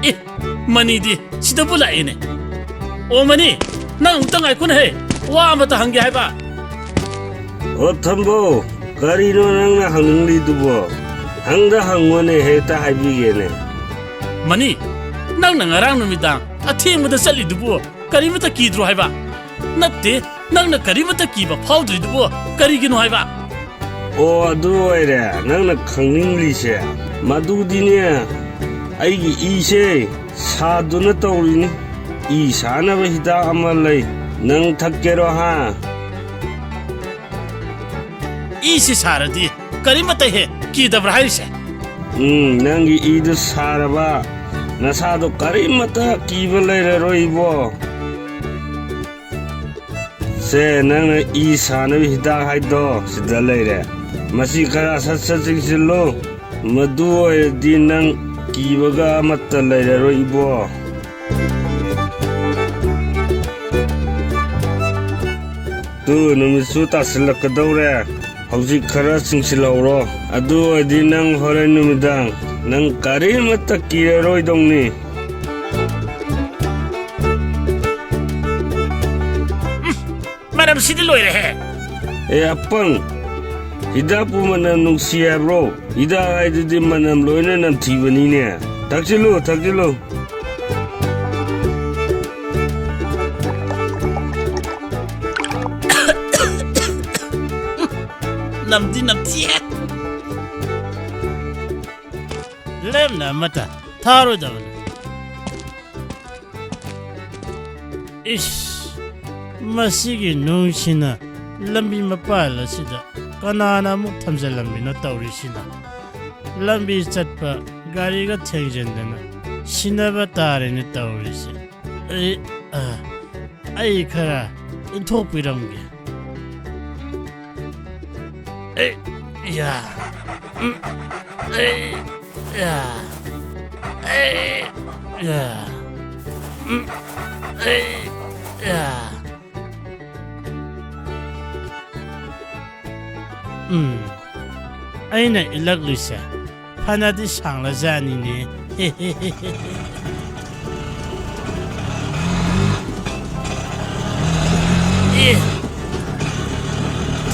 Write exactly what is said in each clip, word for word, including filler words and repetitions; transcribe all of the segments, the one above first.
ꯑꯦ, ꯃꯅꯤꯗꯤ ꯁꯤꯗꯕꯨ ꯂꯥꯛꯑꯦꯅꯦ꯫ ꯑꯣ, ꯃꯅꯤ, ꯅꯪ ꯑꯃꯨꯛꯇ ꯉꯥꯏꯈꯣꯅꯦꯍꯦ, ꯋꯥ ꯑꯃꯇ ꯍꯪꯒꯦ ꯍꯥꯏꯕ꯫ ꯑꯣ, ꯊꯝꯕꯧ, ꯀꯔꯤꯅꯣ ꯅꯪꯅ ꯍꯪꯅꯤꯡꯂꯤꯗꯨꯕꯣ? ꯍꯪꯗ ꯍꯪꯉꯣꯅꯦ, ꯍꯦꯛꯇ ꯍꯥꯏꯕꯤꯒꯦꯅꯦ꯫ ꯃꯅꯤ, ꯅꯪꯅ ꯉꯔꯥꯡ ꯅꯨꯃꯤꯗꯥꯡ ꯑꯊꯦꯡꯕꯗ ꯆꯠꯂꯤꯗꯨꯕꯨ ꯀꯔꯤꯃꯇ ꯀꯤꯗ꯭ꯔꯣ ꯍꯥꯏꯕ? ꯅꯠꯇꯦ, ꯅꯪꯅ ꯀꯔꯤꯃꯇ ꯀꯤꯕ ꯐꯥꯎꯗ꯭ꯔꯤꯗꯨꯕꯨ ꯀꯔꯤꯒꯤꯅꯣ ꯍꯥꯏꯕ? ꯑꯣ, ꯑꯗꯨ ꯑꯣꯏꯔꯦ ꯅꯪꯅ ꯈꯪꯅꯤꯡꯂꯤꯁꯦ꯫ ꯃꯗꯨꯗꯤꯅꯦ, ꯑꯩꯒꯤ ꯏꯁꯦ ꯁꯥꯗꯨꯅ ꯇꯧꯔꯤꯅꯤ꯫ ꯏ ꯁꯥꯅꯕ ꯍꯤꯗꯥꯛ ꯑꯃ ꯂꯩ, ꯅꯪ ꯊꯛꯀꯦꯔꯣ, ꯍꯥ? ꯏꯁꯤ ꯁꯥꯔꯗꯤ ꯀꯔꯤꯃꯇ ꯍꯦꯛ ꯀꯤꯗꯕ꯭ꯔꯥ ꯍꯥꯏꯔꯤꯁꯦ? ꯎꯝ, ꯅꯪꯒꯤ ꯏꯗꯨ ꯁꯥꯔꯕ, ꯅꯁꯥꯗꯣ ꯀꯔꯤꯃꯇ ꯀꯤꯕ ꯂꯩꯔꯔꯣꯏ, ꯏꯕꯣ꯫ ꯁꯦ, ꯅꯪꯅ ꯏ ꯁꯥꯅꯕ ꯍꯤꯗꯥꯛ ꯍꯥꯏꯗꯣ ꯁꯤꯗ ꯂꯩꯔꯦ꯫ ꯃꯁꯤ ꯈꯔ ꯁꯠ ꯁꯠ ꯆꯤꯡꯁꯤꯜꯂꯨ꯫ ꯃꯗꯨ ꯑꯣꯏꯔꯗꯤ ꯅꯪ ꯀꯤꯕꯒ ꯑꯃꯠꯇ ꯂꯩꯔꯔꯣꯏ, ꯏꯕꯣ꯫ ꯇꯨ, ꯅꯨꯃꯤꯠꯁꯨ ꯇꯥꯁꯤꯜꯂꯛꯀꯗꯧꯔꯦ꯫ ꯍꯧꯖꯤꯛ ꯈꯔ ꯆꯤꯡꯁꯤꯜꯍꯧꯔꯣ꯫ ꯑꯗꯨ ꯑꯣꯏꯔꯗꯤ ꯅꯪ ꯍꯣꯔꯦꯟ ꯅꯨꯃꯤꯗꯥꯡ ꯅꯪ ꯀꯔꯤꯃꯠꯇ ꯀꯤꯔꯔꯣꯏꯗꯧꯅꯤ꯫ ꯃꯅꯝꯁꯤꯗꯤ ꯂꯣꯏꯔꯦꯍꯦ꯫ ꯑꯦ ꯑꯄꯪ, ꯍꯤꯗꯥꯛꯄꯨ ꯃꯅꯝ ꯅꯨꯡꯁꯤ ꯍꯥꯏꯕ꯭ꯔꯣ? ꯍꯤꯗꯥꯛ ꯍꯥꯏꯗꯨꯗꯤ ꯃꯅꯝ ꯂꯣꯏꯅ ꯅꯝꯊꯤꯕꯅꯤꯅꯦ꯫ ꯊꯛꯆꯤꯜꯂꯨ, ꯊꯛꯆꯤꯜꯂꯨ꯫ ꯅꯝꯗꯤ ꯅꯝꯊꯤꯍꯦ꯫ ꯂꯦꯝꯅ ꯑꯃꯠꯇ ꯊꯥꯔꯣꯏꯗꯕꯅꯤ꯫ ꯏꯁ, ꯃꯁꯤꯒꯤ ꯅꯨꯡꯁꯤꯅ ꯂꯝꯕꯤ ꯃꯄꯥꯜ ꯑꯁꯤꯗ ꯀꯅꯥꯅ ꯑꯃꯨꯛ ꯊꯝꯖꯤꯜꯂꯝꯃꯤꯅꯣ ꯇꯧꯔꯤꯁꯤꯅ? ꯂꯝꯕꯤ ꯆꯠꯄ ꯒꯥꯔꯤꯒ ꯊꯦꯡꯖꯤꯟꯗꯅ ꯁꯤꯟꯅꯕ ꯇꯥꯔꯦꯅꯦ ꯇꯧꯔꯤꯁꯦ꯫ ꯑꯩ, ꯑ, ꯑꯩ ꯈꯔ ꯏꯟꯊꯣꯛꯄꯤꯔꯝꯒꯦ꯫ ꯑꯦ, ꯌꯥ꯫ ꯎꯝ, ꯑꯦ, ꯌꯥ꯫ ꯑꯦ, ꯌꯥ꯫ ꯑꯦ, ꯌꯥ꯫ ꯎꯝ, ꯑꯦ, ꯌꯥ꯫ ꯎꯝ, ꯑꯩꯅ ꯏꯜꯂꯛꯂꯤꯁꯦ ꯐꯅꯗꯤ ꯁꯥꯡꯂꯖꯥꯠꯅꯤꯅꯦ꯫ ꯑꯦ,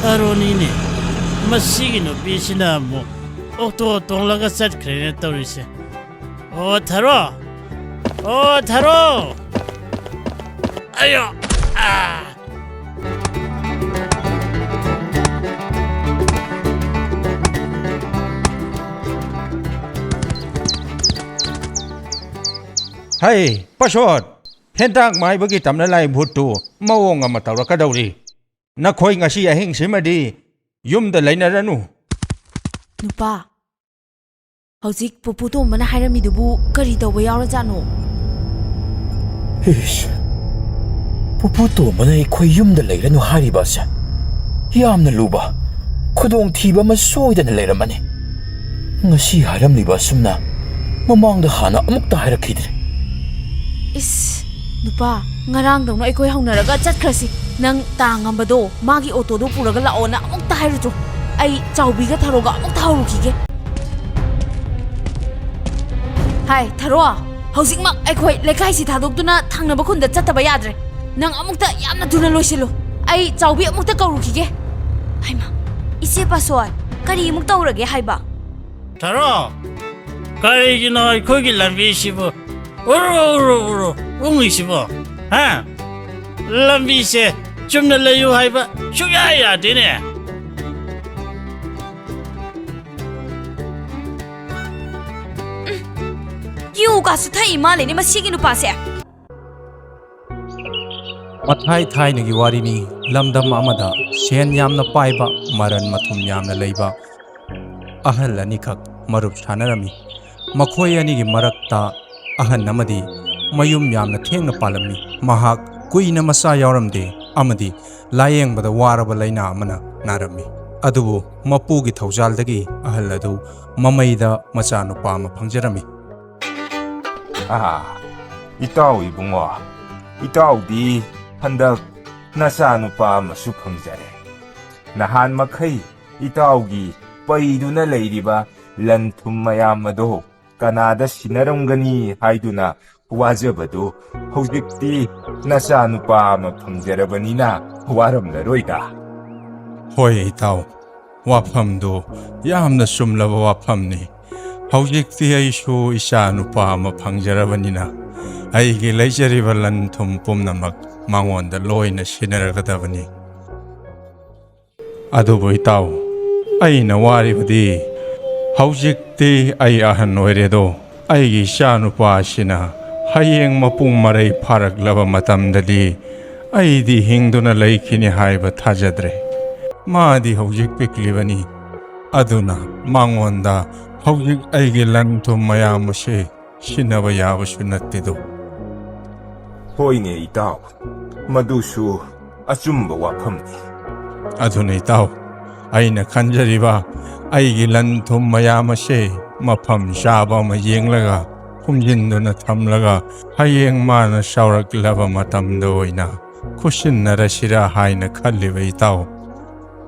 ꯊꯔꯣꯅꯤꯅꯦ꯫ ꯃꯁꯤꯒꯤ ꯅꯨꯄꯤꯁꯤꯅ ꯑꯃꯨꯛ ꯑꯣꯛꯇꯣ ꯇꯣꯡꯂꯒ ꯆꯠꯈ꯭ꯔꯦꯅꯦ ꯇꯧꯔꯤꯁꯦ꯫ ꯑꯣ, ꯊꯔꯣ! ꯑꯣ, ꯊꯔꯣ! ꯑꯌꯣ! ꯑꯥ! ꯍꯩ, ꯄꯁꯣꯠ! ꯍꯦꯟꯇꯥꯛ ꯃꯥꯏꯕꯒꯤ ꯇꯝꯅ ꯂꯥꯏ ꯚꯨꯠꯇꯨ ꯃꯑꯣꯡ ꯑꯃ ꯇꯧꯔꯛꯀꯗꯧꯔꯤ꯫ ꯅꯈꯣꯏ ꯉꯁꯤ ꯑꯍꯤꯡꯁꯤꯃꯗꯤ ꯌꯨꯝꯗ ꯂꯩꯅꯔꯅꯨ꯫ ꯅꯨꯄꯥ, ꯍꯧꯖꯤꯛ ꯄꯨꯄꯨ ꯇꯣꯝꯕꯅ ꯍꯥꯏꯔꯝꯃꯤꯗꯨꯕꯨ ꯀꯔꯤ ꯇꯧꯕ ꯌꯥꯎꯔꯖꯥꯠꯅꯣ? ꯏꯁ, ꯄꯨꯄꯨ ꯇꯣꯝꯕꯅ ꯑꯩꯈꯣꯏ ꯌꯨꯝꯗ ꯂꯩꯔꯅꯨ ꯍꯥꯏꯔꯤꯕ ꯑꯁꯦ ꯌꯥꯝꯅ ꯂꯨꯕ ꯈꯨꯗꯣꯡꯊꯤꯕ ꯑꯃ ꯁꯣꯏꯗꯅ ꯂꯩꯔꯝꯃꯅꯤ꯫ ꯉꯁꯤ ꯍꯥꯏꯔꯝꯂꯤꯕ ꯑꯁꯨꯝꯅ ꯃꯃꯥꯡꯗ ꯍꯥꯟꯅ ꯑꯃꯨꯛꯇ ꯍꯥꯏꯔꯛꯈꯤꯗ꯭ꯔꯦ꯫ ꯏꯁ, ꯅꯨꯄꯥ, ꯉꯔꯥꯡꯗꯧꯅ ꯑꯩꯈꯣꯏ ꯍꯧꯅꯔꯒ ꯆꯠꯈ꯭ꯔꯁꯤ꯫ ꯅꯪ ꯇꯥ ꯉꯝꯕꯗꯣ ꯃꯥꯒꯤ ꯑꯣꯇꯣꯗꯣ ꯄꯨꯔꯒ ꯂꯥꯛꯑꯣꯅ ꯑꯃꯨꯛꯇ ꯍꯥꯏꯔꯨꯆꯣ꯫ ꯑꯩ ꯆꯥꯎꯕꯤꯒ ꯊꯔꯣꯒ ꯑꯃꯨꯛꯇ ꯍꯧꯔꯨꯈꯤꯒꯦ꯫ ꯍꯥꯏ, ꯊꯔꯣ, ꯍꯧꯖꯤꯛꯃꯛ ꯑꯩꯈꯣꯏ ꯂꯩꯀꯥꯏꯁꯤ ꯊꯥꯗꯣꯛꯇꯨꯅ ꯊꯪꯅꯕ ꯈꯨꯟꯗ ꯆꯠꯇꯕ ꯌꯥꯗ꯭ꯔꯦ꯫ ꯅꯪ ꯑꯃꯨꯛꯇ ꯌꯥꯝꯅ ꯊꯨꯅ ꯂꯣꯏꯁꯤꯜꯂꯨ꯫ ꯑꯩ ꯆꯥꯎꯕꯤ ꯑꯃꯨꯛꯇ ꯀꯧꯔꯨꯈꯤꯒꯦ꯫ ꯍꯩꯃꯥ, ꯏꯆꯦ ꯄꯥꯁꯣꯏ, ꯀꯔꯤ ꯑꯃꯨꯛ ꯇꯧꯔꯒꯦ ꯍꯥꯏꯕ? ꯊꯔꯣ, ꯀꯔꯤꯒꯤꯅꯣ ꯑꯩꯈꯣꯏꯒꯤ ꯂꯝꯕꯤꯁꯤꯕꯨ ꯎꯔꯨ, ꯎꯔꯨ, ꯎꯔꯨ ꯎꯪꯉꯤꯁꯤꯕꯣ? ꯍꯥ? ꯂꯝꯕꯤꯁꯦ ꯆꯨꯝꯅ ꯂꯩꯌꯨ ꯍꯥꯏꯕ ꯁꯨꯡꯌꯥ ꯌꯥꯗꯦꯅꯦ꯫ ꯌꯨ ꯀꯥꯁꯨ ꯊꯛꯏ ꯃꯥꯜꯂꯦꯅꯦ ꯃꯁꯤꯒꯤ ꯅꯨꯄꯥꯁꯦ꯫ ꯃꯊꯥꯏ ꯊꯥꯏꯅꯒꯤ ꯋꯥꯔꯤꯅꯤ꯫ ꯂꯝꯗꯝ ꯑꯃꯗ ꯁꯦꯟ ꯌꯥꯝꯅ ꯄꯥꯏꯕ, ꯃꯔꯟ ꯃꯊꯨꯝ ꯌꯥꯝꯅ ꯂꯩꯕ ꯑꯍꯜ ꯑꯅꯤꯈꯛ ꯃꯔꯨꯞ ꯁꯥꯟꯅꯔꯝꯃꯤ꯫ ꯃꯈꯣꯏ ꯑꯅꯤꯒꯤ ꯃꯔꯛꯇ ꯑꯍꯟ ꯑꯃꯗꯤ ꯃꯌꯨꯝ ꯌꯥꯝꯅ ꯊꯦꯡꯅ ꯄꯥꯜꯂꯝꯃꯤ꯫ ꯃꯍꯥꯛ ꯀꯨꯏꯅ ꯃꯆꯥ ꯌꯥꯎꯔꯝꯗꯦ ꯑꯃꯗꯤ ꯂꯥꯌꯦꯡꯕꯗ ꯋꯥꯔꯕ ꯂꯥꯏꯅꯥ ꯑꯃꯅ ꯅꯥꯔꯝꯃꯤ꯫ ꯑꯗꯨꯕꯨ ꯃꯄꯨꯒꯤ ꯊꯧꯖꯥꯜꯗꯒꯤ ꯑꯍꯜ ꯑꯗꯨ ꯃꯃꯩꯗ ꯃꯆꯥꯅꯨꯄꯥ ꯑꯃ ꯐꯪꯖꯔꯝꯃꯤ꯫ ꯑꯥ, ꯏꯇꯥꯎ ꯏꯕꯨꯡꯉꯣ, ꯏꯇꯥꯎꯗꯤ ꯍꯟꯗꯛ ꯅꯆꯥꯅꯨꯄꯥ ꯑꯃꯁꯨ ꯐꯪꯖꯔꯦ꯫ ꯅꯍꯥꯟ ꯃꯈꯩ ꯏꯇꯥꯎꯒꯤ ꯄꯩꯗꯨꯅ ꯂꯩꯔꯤꯕ ꯂꯟ ꯊꯨꯝ ꯃꯌꯥꯝ ꯑꯗꯣ ꯀꯅꯥꯗ ꯁꯤꯟꯅꯔꯝꯒꯅꯤ ꯍꯥꯏꯗꯨꯅ ꯋꯥꯖꯕꯗꯨ ꯍꯧꯖꯤꯛꯇꯤ ꯅꯆꯥꯅꯨꯄꯥ ꯑꯃ ꯐꯪꯖꯔꯕꯅꯤꯅ ꯋꯥꯔꯝꯂꯔꯣꯏꯗ꯫ ꯍꯣꯏ ꯏꯇꯥꯎ, ꯋꯥꯐꯝꯗꯨ ꯌꯥꯝꯅ ꯆꯨꯝꯂꯕ ꯋꯥꯐꯝꯅꯤ꯫ ꯍꯧꯖꯤꯛꯇꯤ ꯑꯩꯁꯨ ꯏꯆꯥ ꯅꯨꯄꯥ ꯑꯃ ꯐꯪꯖꯔꯕꯅꯤꯅ ꯑꯩꯒꯤ ꯂꯩꯖꯔꯤꯕ ꯂꯟ ꯊꯨꯝ ꯄꯨꯝꯅꯃꯛ ꯃꯉꯣꯟꯗ ꯂꯣꯏꯅ ꯁꯤꯟꯅꯔꯒꯗꯕꯅꯤ꯫ ꯑꯗꯨꯕꯨ ꯏꯇꯥꯎ, ꯑꯩꯅ ꯋꯥꯔꯤꯕꯗꯤ ꯍꯧꯖꯤꯛꯇꯤ ꯑꯩ ꯑꯍꯟ ꯑꯣꯏꯔꯦꯗꯣ, ꯑꯩꯒꯤ ꯏꯆꯥ ꯅꯨꯄꯥ ꯑꯁꯤꯅ ꯍꯌꯦꯡ ꯃꯄꯨꯡ ꯃꯔꯩ ꯐꯥꯔꯛꯂꯕ ꯃꯇꯝꯗꯗꯤ ꯑꯩꯗꯤ ꯍꯤꯡꯗꯨꯅ ꯂꯩꯈꯤꯅꯤ ꯍꯥꯏꯕ ꯊꯥꯖꯗ꯭ꯔꯦ꯫ ꯃꯥꯗꯤ ꯍꯧꯖꯤꯛ ꯄꯤꯛꯂꯤꯕꯅꯤ꯫ ꯑꯗꯨꯅ ꯃꯉꯣꯟꯗ ꯍꯧꯖꯤꯛ ꯑꯩꯒꯤ ꯂꯟ ꯊꯨꯝ ꯃꯌꯥꯝ ꯑꯁꯤ ꯁꯤꯟꯅꯕ ꯌꯥꯕꯁꯨ ꯅꯠꯇꯦꯗꯣ꯫ ꯍꯣꯏꯅꯦ ꯏꯇꯥꯎ, ꯃꯗꯨꯁꯨ ꯑꯆꯨꯝꯕ ꯋꯥꯐꯝꯅꯤ꯫ ꯑꯗꯨꯅ ꯏꯇꯥꯎ, ꯑꯩꯅ ꯈꯟꯖꯔꯤꯕ ꯑꯩꯒꯤ ꯂꯟ ꯊꯨꯝ ꯃꯌꯥꯝ ꯑꯁꯦ ꯃꯐꯝ ꯆꯥꯕ ꯑꯃ ꯌꯦꯡꯂꯒ ꯈꯨꯝꯖꯤꯟꯗꯨꯅ ꯊꯝꯂꯒ ꯍꯌꯦꯡ ꯃꯥꯅ ꯆꯥꯎꯔꯛꯂꯕ ꯃꯇꯝꯗ ꯑꯣꯏꯅ ꯈꯨꯠꯁꯤꯟꯅꯔꯁꯤꯔꯥ ꯍꯥꯏꯅ ꯈꯜꯂꯤꯕ ꯏꯇꯥꯎ꯫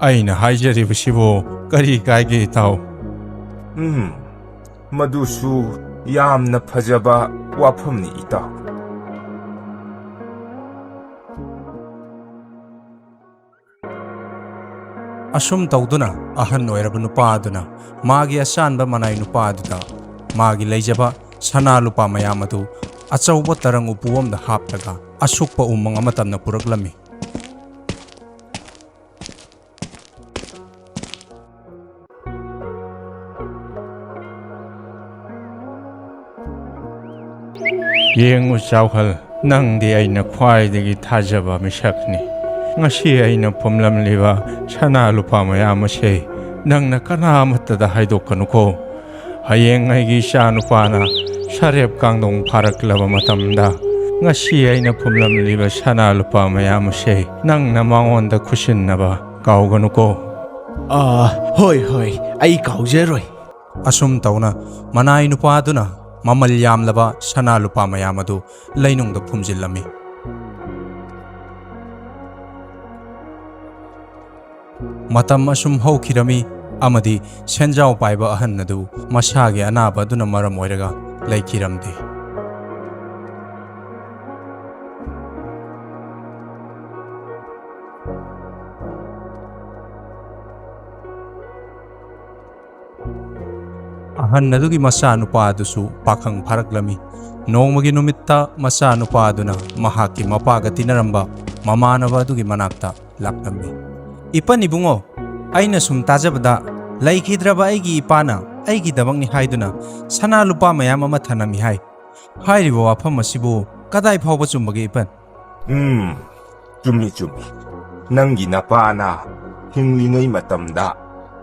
ꯑꯩꯅ ꯍꯥꯏꯖꯔꯤꯕꯁꯤꯕꯨ ꯀꯔꯤ ꯀꯥꯏꯒꯦ ꯏꯇꯥꯎ? ꯎꯝ, ꯃꯗꯨꯁꯨ ꯌꯥꯝꯅ ꯐꯖꯕ ꯋꯥꯐꯝꯅꯤ ꯏꯇꯥꯎ꯫ ꯑꯁꯨꯝ ꯇꯧꯗꯨꯅ ꯑꯍꯟ ꯑꯣꯏꯔꯕ ꯅꯨꯄꯥ ꯑꯗꯨꯅ ꯃꯥꯒꯤ ꯑꯆꯥꯟꯕ ꯃꯅꯥꯏ ꯅꯨꯄꯥ ꯑꯗꯨꯗ ꯃꯥꯒꯤ ꯂꯩꯖꯕ ꯁꯅꯥ ꯂꯨꯄꯥ ꯃꯌꯥꯝ ꯑꯗꯨ ꯑꯆꯧꯕ ꯇꯔꯪ ꯎꯄꯨ ꯑꯃꯗ ꯍꯥꯞꯂꯒ ꯑꯁꯨꯛꯄ ꯎꯃꯪ ꯑꯃꯇꯝꯅ ꯄꯨꯔꯛꯂꯝꯃꯤ꯫ ꯌꯦꯡꯉꯨ ꯆꯥꯎꯍꯜ, ꯅꯪꯗꯤ ꯑꯩꯅ ꯈ꯭ꯋꯥꯏꯗꯒꯤ ꯊꯥꯖꯕ ꯃꯤꯁꯛꯅꯤ꯫ ꯉꯁꯤ ꯑꯩꯅ ꯐꯨꯝꯂꯝꯂꯤꯕ ꯁꯅꯥ ꯂꯨꯄꯥ ꯃꯌꯥꯝ ꯑꯁꯦ ꯅꯪꯅ ꯀꯅꯥ ꯑꯃꯠꯇꯗ ꯍꯥꯏꯗꯣꯛꯀꯅꯨꯀꯣ꯫ ꯍꯌꯦꯡ ꯑꯩꯒꯤ ꯏꯆꯥ ꯅꯨꯄꯥꯅ ꯁꯔꯦꯞ ꯀꯥꯡꯗꯣꯡ ꯐꯥꯔꯛꯂꯕ ꯃꯇꯝꯗ ꯉꯁꯤ ꯑꯩꯅ ꯐꯨꯝꯂꯝꯂꯤꯕ ꯁꯅꯥ ꯂꯨꯄꯥ ꯃꯌꯥꯝ ꯑꯁꯦ ꯅꯪꯅ ꯃꯉꯣꯟꯗ ꯈꯨꯠꯁꯤꯟꯅꯕ ꯀꯥꯎꯒꯅꯨꯀꯣ꯫ ꯑꯥ, ꯍꯣꯏ, ꯍꯣꯏ, ꯑꯩ ꯀꯥꯎꯖꯔꯣꯏ꯫ ꯑꯁꯨꯝ ꯇꯧꯅ ꯃꯅꯥꯏ ꯅꯨꯄꯥꯗꯨꯅ ꯃꯃꯜ ꯌꯥꯝꯂꯕ ꯁꯅꯥ ꯂꯨꯄꯥ ꯃꯌꯥꯝ ꯑꯗꯨ ꯂꯩꯅꯨꯡꯗ ꯐꯨꯝꯖꯤꯜꯂꯝꯃꯤ꯫ ꯃꯇꯝ ꯑꯁꯨꯝ ꯍꯧꯈꯤꯔꯝꯃꯤ꯫ ꯑꯃꯗꯤ ꯁꯦꯟꯖꯥꯎ ꯄꯥꯏꯕ ꯑꯍꯟ ꯑꯗꯨ ꯃꯁꯥꯒꯤ ꯑꯅꯥꯕ ꯑꯗꯨꯅ ꯃꯔꯝ ꯑꯣꯏꯔꯒ ꯂꯩꯈꯤꯔꯝꯗꯦ꯫ ꯑꯍꯟ ꯑꯗꯨꯒꯤ ꯃꯆꯥꯅꯨꯄꯥ ꯑꯗꯨꯁꯨ ꯄꯥꯈꯪ ꯐꯥꯔꯛꯂꯝꯃꯤ꯫ ꯅꯣꯡꯃꯒꯤ ꯅꯨꯃꯤꯠꯇ ꯃꯆꯥꯅꯨꯄꯥ ꯑꯗꯨꯅ ꯃꯍꯥꯛꯀꯤ ꯃꯄꯥꯒ ꯇꯤꯟꯅꯔꯝꯕ ꯃꯃꯥꯟꯅꯕ ꯑꯗꯨꯒꯤ ꯃꯅꯥꯛꯇ ꯂꯥꯛꯂꯝꯃꯤ꯫ "ꯏꯄꯟ ꯏꯕꯨꯡꯉꯣ, ꯑꯩꯅ ꯁꯨꯝ ꯇꯥꯖꯕꯗ ꯂꯩꯈꯤꯗ꯭ꯔꯕ ꯑꯩꯒꯤ ꯏꯄꯥꯅ ꯑꯩꯒꯤꯗꯃꯛꯅꯤ ꯍꯥꯏꯗꯨꯅ ꯁꯅꯥ ꯂꯨꯄꯥ ꯃꯌꯥꯝ ꯑꯃ ꯊꯅꯝꯃꯤ ꯍꯥꯏ꯫ ꯍꯥꯏꯔꯤꯕ ꯋꯥꯐꯝ ꯑꯁꯤꯕꯨ ꯀꯗꯥꯏ ꯐꯥꯎꯕ ꯆꯨꯝꯕꯒꯦ ꯏꯄꯟ?" "ꯎꯝ, ꯆꯨꯝꯃꯤ, ꯆꯨꯝꯃꯤ꯫ ꯅꯪꯒꯤ ꯅꯄꯥꯅ ꯍꯤꯡꯂꯤꯉꯩ ꯃꯇꯝꯗ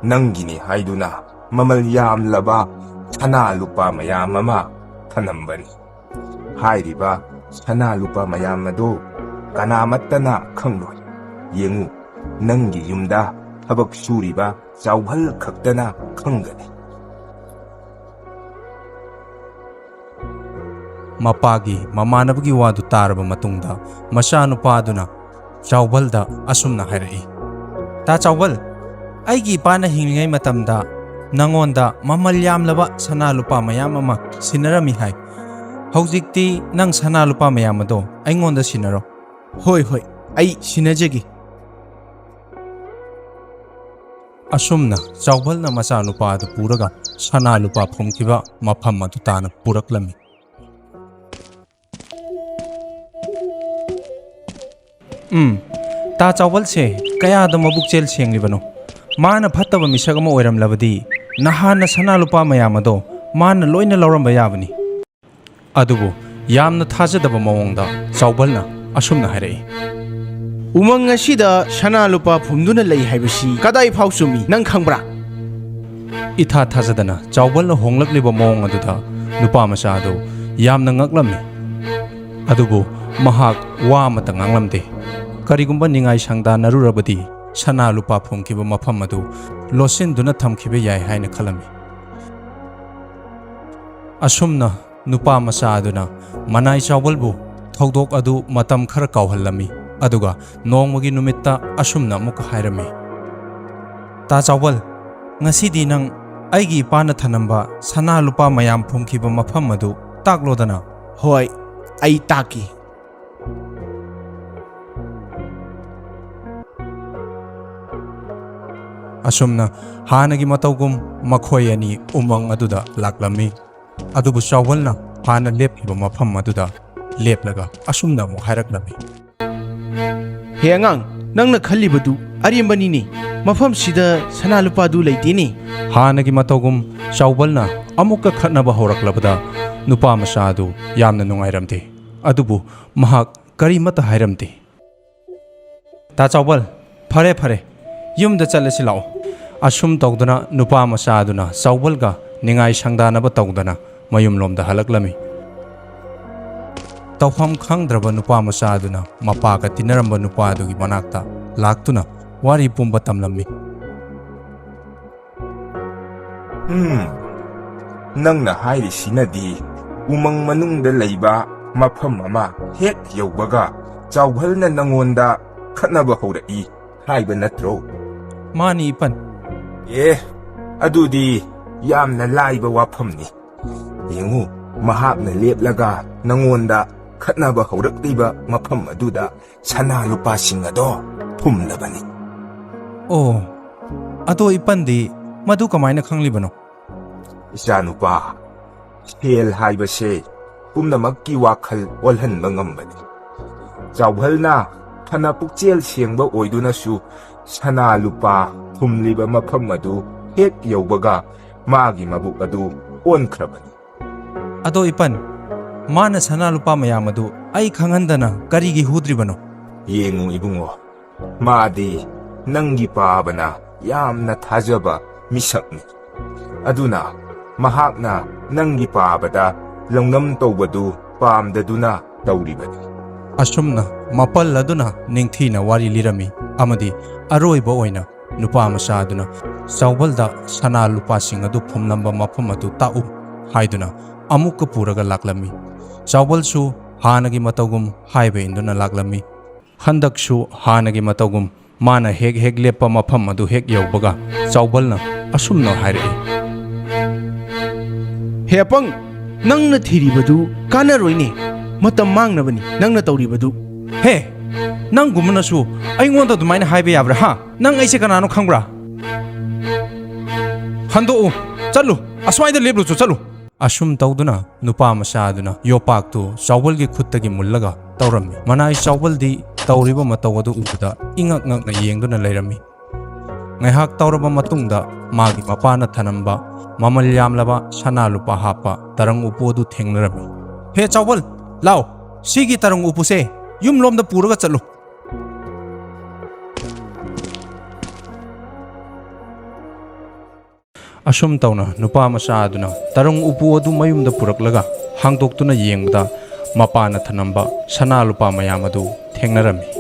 ꯅꯪꯒꯤꯅꯤ ꯍꯥꯏꯗꯨꯅ ꯃꯃꯜ ꯌꯥꯝꯂꯕ ꯁꯅꯥ ꯂꯨꯄꯥ ꯃꯌꯥꯝ ꯑꯃ ꯊꯅꯝꯕꯅꯤ꯫ ꯍꯥꯏꯔꯤꯕ ꯁꯅꯥ ꯂꯨꯄꯥ ꯃꯌꯥꯝ ꯑꯗꯨ ꯀꯅꯥꯃꯠꯇꯅ ꯈꯪꯂꯣꯏ꯫ ꯌꯦꯡꯉꯨ, ꯅꯪꯒꯤ ꯌꯨꯝꯗ ꯊꯕꯛ ꯁꯨꯔꯤꯕ ꯆꯥꯎꯚꯜ ꯈꯛꯇꯅ ꯈꯪꯒꯅꯤ꯫" ꯃꯄꯥꯒꯤ ꯃꯃꯥꯟꯅꯕꯒꯤ ꯋꯥꯗꯨ ꯇꯥꯔꯕ ꯃꯇꯨꯡꯗ ꯃꯆꯥꯅꯨꯄꯥ ꯑꯗꯨꯅ ꯆꯥꯎꯚꯜꯗ ꯑꯁꯨꯝꯅ ꯍꯥꯏꯔꯛꯏ, "ꯇꯥ ꯆꯥꯎꯚꯜ, ꯑꯩꯒꯤ ꯏꯄꯥꯅ ꯍꯤꯡꯂꯤꯉꯩ ꯃꯇꯝꯗ ꯅꯉꯣꯟꯗ ꯃꯃꯜ ꯌꯥꯝꯂꯕ ꯁꯅꯥ ꯂꯨꯄꯥ ꯃꯌꯥꯝ ꯑꯃ ꯁꯤꯟꯅꯔꯝꯃꯤ ꯍꯥꯏ꯫ ꯍꯧꯖꯤꯛꯇꯤ ꯅꯪ ꯁꯅꯥ ꯂꯨꯄꯥ ꯃꯌꯥꯝ ꯑꯗꯣ ꯑꯩꯉꯣꯟꯗ ꯁꯤꯟꯅꯔꯣ꯫" "ꯍꯣꯏ, ꯍꯣꯏ, ꯑꯩ ꯁꯤꯟꯅꯖꯒꯦ꯫" ꯑꯁꯨꯝꯅ ꯆꯥꯎꯚꯜꯅ ꯃꯆꯥꯅꯨꯄꯥ ꯑꯗꯨ ꯄꯨꯔꯒ ꯁꯅꯥ ꯂꯨꯄꯥ ꯐꯨꯝꯈꯤꯕ ꯃꯐꯝ ꯑꯗꯨ ꯇꯥꯅ ꯄꯨꯔꯛꯂꯝꯃꯤ꯫ ꯎꯝ, ꯇꯥ ꯆꯥꯎꯚꯜꯁꯦ ꯀꯌꯥꯗ ꯃꯕꯨꯛꯆꯦꯜ ꯁꯦꯡꯂꯤꯕꯅꯣ! ꯃꯥꯅ ꯐꯠꯇꯕ ꯃꯤꯁꯛ ꯑꯃ ꯑꯣꯏꯔꯝꯂꯕꯗꯤ ꯅꯍꯥꯟꯅ ꯁꯅꯥ ꯂꯨꯄꯥ ꯃꯌꯥꯝ ꯑꯗꯣ ꯃꯥꯅ ꯂꯣꯏꯅ ꯂꯧꯔꯝꯕ ꯌꯥꯕꯅꯤ꯫ ꯑꯗꯨꯕꯨ ꯌꯥꯝꯅ ꯊꯥꯖꯗꯕ ꯃꯑꯣꯡꯗ ꯆꯥꯎꯚꯜꯅ ꯑꯁꯨꯝꯅ ꯍꯥꯏꯔꯛꯏ, "ꯎꯃꯪ ꯑꯁꯤꯗ ꯁꯅꯥ ꯂꯨꯄꯥ ꯐꯨꯝꯗꯨꯅ ꯂꯩ ꯍꯥꯏꯕꯁꯤ ꯀꯗꯥꯏ ꯐꯥꯎ ꯆꯨꯝꯃꯤ, ꯅꯪ ꯈꯪꯕ꯭ꯔꯥ?" ꯏꯊꯥ ꯊꯥꯖꯗꯅ ꯆꯥꯎꯚꯜꯅ ꯍꯣꯡꯂꯛꯂꯤꯕ ꯃꯑꯣꯡ ꯑꯗꯨꯗ ꯅꯨꯄꯥ ꯃꯆꯥ ꯑꯗꯨ ꯌꯥꯝꯅ ꯉꯛꯂꯝꯃꯤ꯫ ꯑꯗꯨꯕꯨ ꯃꯍꯥꯛ ꯋꯥ ꯑꯃꯠꯇ ꯉꯥꯡꯂꯝꯗꯦ꯫ ꯀꯔꯤꯒꯨꯝꯕ ꯅꯤꯡꯉꯥꯏ ꯁꯪꯗꯥꯅꯔꯨꯔꯕꯗꯤ ꯁꯅꯥ ꯂꯨꯄꯥ ꯐꯨꯝꯈꯤꯕ ꯃꯐꯝ ꯑꯗꯨ ꯂꯣꯠꯁꯤꯟꯗꯨꯅ ꯊꯝꯈꯤꯕ ꯌꯥꯏ ꯍꯥꯏꯅ ꯈꯜꯂꯝꯃꯤ꯫ ꯑꯁꯨꯝꯅ ꯅꯨꯄꯥ ꯃꯆꯥ ꯑꯗꯨꯅ ꯃꯅꯥꯏ ꯆꯥꯎꯕꯜꯕꯨ ꯊꯧꯗꯣꯛ ꯑꯗꯨ ꯃꯇꯝ ꯈꯔ ꯀꯥꯎꯍꯜꯂꯝꯃꯤ, ꯑꯗꯨꯒ ꯅꯣꯡꯃꯒꯤ ꯅꯨꯃꯤꯠꯇ ꯑꯁꯨꯝꯅ ꯑꯃꯨꯛꯀ ꯍꯥꯏꯔꯝꯃꯤ, "ꯇꯥ ꯆꯥꯎꯕꯜ, "ꯉꯁꯤꯗꯤ ꯅꯪ ꯑꯩꯒꯤ ꯏꯄꯥꯅ ꯊꯅꯝꯕ ꯁꯅꯥ ꯂꯨꯄꯥ ꯃꯌꯥꯝ ꯐꯨꯝꯈꯤꯕ ꯃꯐꯝ ꯑꯗꯨ ꯇꯥꯛꯂꯣꯗꯅ꯫" "ꯍꯣꯏ, ꯑꯩ ꯇꯥꯛꯀꯦ꯫" ꯑꯁꯨꯝꯅ ꯍꯥꯟꯅꯒꯤ ꯃꯇꯧꯒꯨꯝ ꯃꯈꯣꯏ ꯑꯅꯤ ꯎꯃꯪ ꯑꯗꯨꯗ ꯂꯥꯛꯂꯝꯃꯤ꯫ ꯑꯗꯨꯕꯨ ꯆꯥꯎꯕꯜꯅ ꯍꯥꯟꯅ ꯂꯦꯞꯈꯤꯕ ꯃꯐꯝ ꯑꯗꯨꯗ ꯂꯦꯞꯂꯒ ꯑꯁꯨꯝꯅ ꯑꯃꯨꯛ ꯍꯥꯏꯔꯛꯂꯝꯃꯤ꯫ "ꯍꯦ ꯑꯉꯥꯡ, ꯅꯪꯅ ꯈꯜꯂꯤꯕꯗꯨ ꯑꯔꯦꯝꯕꯅꯤꯅꯦ꯫ ꯃꯐꯝꯁꯤꯗ ꯁꯅꯥ ꯂꯨꯄꯥꯗꯨ ꯂꯩꯇꯦꯅꯦ꯫" ꯍꯥꯟꯅꯒꯤ ꯃꯇꯧꯒꯨꯝ ꯆꯥꯎꯕꯜꯅ ꯑꯃꯨꯛꯀ ꯈꯠꯅꯕ ꯍꯧꯔꯛꯂꯕꯗ ꯅꯨꯄꯥ ꯃꯆꯥ ꯑꯗꯨ ꯌꯥꯝꯅ ꯅꯨꯡꯉꯥꯏꯔꯝꯗꯦ꯫ ꯑꯗꯨꯕꯨ ꯃꯍꯥꯛ ꯀꯔꯤꯃꯠꯇ ꯍꯥꯏꯔꯝꯗꯦ꯫ "ꯇꯥ ꯆꯥꯎꯕꯜ, ꯐꯔꯦ ꯐꯔꯦ, ꯌꯨꯝꯗ ꯆꯠꯂꯁꯤ ꯂꯥꯛꯑꯣ꯫" ꯑꯁꯨꯝ ꯇꯧꯗꯅ ꯅꯨꯄꯥ ꯃꯆꯥ ꯑꯗꯨꯅ ꯆꯥꯎꯕꯜꯒ ꯅꯤꯡꯉꯥꯏ ꯁꯪꯗꯥꯅꯕ ꯇꯧꯗꯅ ꯃꯌꯨꯝꯂꯣꯝꯗ ꯍꯜꯂꯛꯂꯝꯃꯤ꯫ ꯇꯧꯐꯝ ꯈꯪꯗ꯭ꯔꯕ ꯅꯨꯄꯥ ꯃꯆꯥ ꯑꯗꯨꯅ ꯃꯄꯥꯒ ꯇꯤꯟꯅꯔꯝꯕ ꯅꯨꯄꯥ ꯑꯗꯨꯒꯤ ꯃꯅꯥꯛꯇ ꯂꯥꯛꯇꯨꯅ ꯋꯥꯔꯤ ꯄꯨꯝꯕ ꯇꯝꯂꯝꯃꯤ꯫ "ꯎꯝ, ꯅꯪꯅ ꯍꯥꯏꯔꯤꯁꯤꯅꯗꯤ ꯎꯃꯪ ꯃꯅꯨꯡꯗ ꯂꯩꯕ ꯃꯐꯝ ꯑꯃ ꯍꯦꯛ ꯌꯧꯕꯒ ꯆꯥꯎꯕꯜꯅ ꯅꯪꯉꯣꯟꯗ ꯈꯠꯅꯕ ꯍꯧꯔꯛꯏ ꯍꯥꯏꯕ ꯅꯠꯇ꯭ꯔꯣ?" "ꯃꯥꯅꯤ ꯏꯄꯟ꯫" "ꯑꯦ, ꯑꯗꯨꯗꯤ ꯌꯥꯝꯅ ꯂꯥꯏꯕ ꯋꯥꯐꯝꯅꯤ꯫ ꯌꯦꯡꯉꯨ, ꯃꯍꯥꯛꯅ ꯂꯦꯞꯂꯒ ꯅꯪꯉꯣꯟꯗ ꯈꯠꯅꯕ ꯍꯧꯔꯛꯂꯤꯕ ꯃꯐꯝ ꯑꯗꯨꯗ ꯁꯅꯥ ꯂꯨꯄꯥꯁꯤꯡ ꯑꯗꯣ ꯐꯨꯝꯂꯕꯅꯤ꯫" "ꯑꯣ, ꯑꯗꯣ ꯏꯄꯟꯗꯤ ꯃꯗꯨ ꯀꯃꯥꯏꯅ ꯈꯪꯂꯤꯕꯅꯣ?" "ꯏꯆꯥꯅꯨꯄꯥ, ꯁꯦꯜ ꯍꯥꯏꯕꯁꯦ ꯄꯨꯝꯅꯃꯛꯀꯤ ꯋꯥꯈꯜ ꯑꯣꯜꯍꯟꯕ ꯉꯝꯕꯅꯤ꯫ ꯆꯥꯎꯕꯜꯅ ꯐꯅ ꯄꯨꯛꯆꯦꯜ ꯁꯦꯡꯕ ꯑꯣꯏꯗꯨꯅꯁꯨ ꯁꯅꯥ ꯂꯨꯄꯥ ꯐꯨꯝꯂꯤꯕ ꯃꯐꯝ ꯑꯗꯨ ꯍꯦꯛ ꯌꯧꯕꯒ ꯃꯥꯒꯤ ꯃꯕꯨꯛ ꯑꯗꯨ ꯑꯣꯟꯈ꯭ꯔꯕꯅꯤ꯫" "ꯑꯗꯣ ꯏꯄꯟ, ꯃꯥꯅ ꯁꯅꯥ ꯂꯨꯄꯥ ꯃꯌꯥꯝ ꯑꯗꯨ ꯑꯩ ꯈꯪꯍꯟꯗꯅ ꯀꯔꯤꯒꯤ ꯍꯨꯗ꯭ꯔꯤꯕꯅꯣ?" "ꯌꯦꯡꯉꯨ ꯏꯕꯨꯡꯉꯣ, ꯃꯥꯗꯤ ꯅꯪꯒꯤ ꯄꯥꯕꯅ ꯌꯥꯝꯅ ꯊꯥꯖꯕ ꯃꯤꯁꯛꯅꯤ꯫ ꯑꯗꯨꯅ ꯃꯍꯥꯛꯅ ꯅꯪꯒꯤ ꯄꯥꯕꯗ ꯂꯧꯅꯝ ꯇꯧꯕꯗꯨ ꯄꯥꯝꯗꯗꯨꯅ ꯇꯧꯔꯤꯕꯅꯤ꯫" ꯑꯁꯨꯝꯅ ꯃꯄꯜ ꯑꯗꯨꯅ ꯅꯤꯡꯊꯤꯅ ꯋꯥꯔꯤ ꯂꯤꯔꯝꯃꯤ ꯑꯃꯗꯤ ꯑꯔꯣꯏꯕ ꯑꯣꯏꯅ ꯅꯨꯄꯥ ꯃꯆꯥ ꯑꯗꯨꯅ ꯆꯥꯎꯕꯜꯗ ꯁꯅꯥ ꯂꯨꯄꯥꯁꯤꯡ ꯑꯗꯨ ꯐꯨꯝꯂꯝꯕ ꯃꯐꯝ ꯑꯗꯨ ꯇꯥꯛꯎ ꯍꯥꯏꯗꯨꯅ ꯑꯃꯨꯛꯀ ꯄꯨꯔꯒ ꯂꯥꯛꯂꯝꯃꯤ꯫ ꯆꯥꯎꯕꯜꯁꯨ ꯍꯥꯟꯅꯒꯤ ꯃꯇꯧꯒꯨꯝ ꯍꯥꯏꯕ ꯏꯟꯗꯨꯅ ꯂꯥꯛꯂꯝꯃꯤ꯫ ꯍꯟꯗꯛꯁꯨ ꯍꯥꯟꯅꯒꯤ ꯃꯇꯧꯒꯨꯝ ꯃꯥꯅ ꯍꯦꯛ ꯍꯦꯛ ꯂꯦꯞꯄ ꯃꯐꯝ ꯑꯗꯨ ꯍꯦꯛ ꯌꯧꯕꯒ ꯆꯥꯎꯕꯜꯅ ꯑꯁꯨꯝꯅ ꯍꯥꯏꯔꯛꯏ꯫ "ꯍꯦ ꯑꯄꯪ, ꯅꯪꯅ ꯊꯤꯔꯤꯕꯗꯨ ꯀꯥꯟꯅꯔꯣꯏꯅꯦ꯫ ꯃꯇꯝ ꯃꯥꯡꯅꯕꯅꯤ ꯅꯪꯅ ꯇꯧꯔꯤꯕꯗꯨ꯫" "ꯍꯦ, ꯅꯪꯒꯨꯝꯕꯅꯁꯨ ꯑꯩꯉꯣꯟꯗ ꯑꯗꯨꯃꯥꯏꯅ ꯍꯥꯏꯕ ꯌꯥꯕ꯭ꯔꯥ, ꯍꯥ? ꯅꯪ ꯑꯩꯁꯦ ꯀꯅꯥꯅꯣ ꯈꯪꯕ꯭ꯔꯥ? ꯍꯟꯗꯣꯛꯎ, ꯆꯠꯂꯨ, ꯑꯁ꯭ꯋꯥꯏꯗ ꯂꯦꯞꯂꯨꯆꯣ, ꯆꯠꯂꯨ꯫" ꯑꯁꯨꯝ ꯇꯧꯗꯨꯅ ꯅꯨꯄꯥ ꯃꯆꯥ ꯑꯗꯨꯅ ꯌꯣꯄꯥꯛꯇꯨ ꯆꯥꯎꯕꯜꯒꯤ ꯈꯨꯠꯇꯒꯤ ꯃꯨꯜꯂꯒ ꯇꯧꯔꯝꯃꯤ꯫ ꯃꯅꯥꯏ ꯆꯥꯎꯕꯜꯗꯤ ꯇꯧꯔꯤꯕ ꯃꯇꯧ ꯑꯗꯨ ꯎꯕꯗ ꯏꯉꯛ ꯉꯛꯅ ꯌꯦꯡꯗꯨꯅ ꯂꯩꯔꯝꯃꯤ꯫ ꯉꯥꯏꯍꯥꯛ ꯇꯧꯔꯕ ꯃꯇꯨꯡꯗ ꯃꯥꯒꯤ ꯃꯄꯥꯅ ꯊꯅꯝꯕ ꯃꯃꯜ ꯌꯥꯝꯂꯕ ꯁꯅꯥ ꯂꯨꯄꯥ ꯍꯥꯞꯄ ꯇꯔꯪ ꯎꯄꯨ ꯑꯗꯨ ꯊꯦꯡꯅꯔꯝꯃꯤ꯫ "ꯍꯦ ꯆꯥꯎꯕꯜ, ꯂꯥꯎ, ꯁꯤꯒꯤ ꯇꯔꯪ ꯎꯄꯨꯁꯦ ꯌꯨꯝꯂꯣꯝꯗ ꯄꯨꯔꯒ ꯆꯠꯂꯨ꯫" ꯑꯁꯨꯝ ꯇꯧꯅ ꯅꯨꯄꯥ ꯃꯆꯥ ꯑꯗꯨꯅ ꯇꯔꯪ ꯎꯄꯨ ꯑꯗꯨ ꯃꯌꯨꯝꯗ ꯄꯨꯔꯛꯂꯒ ꯍꯥꯡꯗꯣꯛꯇꯨꯅ ꯌꯦꯡꯕꯗ ꯃꯄꯥꯅ ꯊꯅꯝꯕ ꯁꯅꯥ ꯂꯨꯄꯥ ꯃꯌꯥꯝ ꯑꯗꯨ ꯊꯦꯡꯅꯔꯝꯃꯤ꯫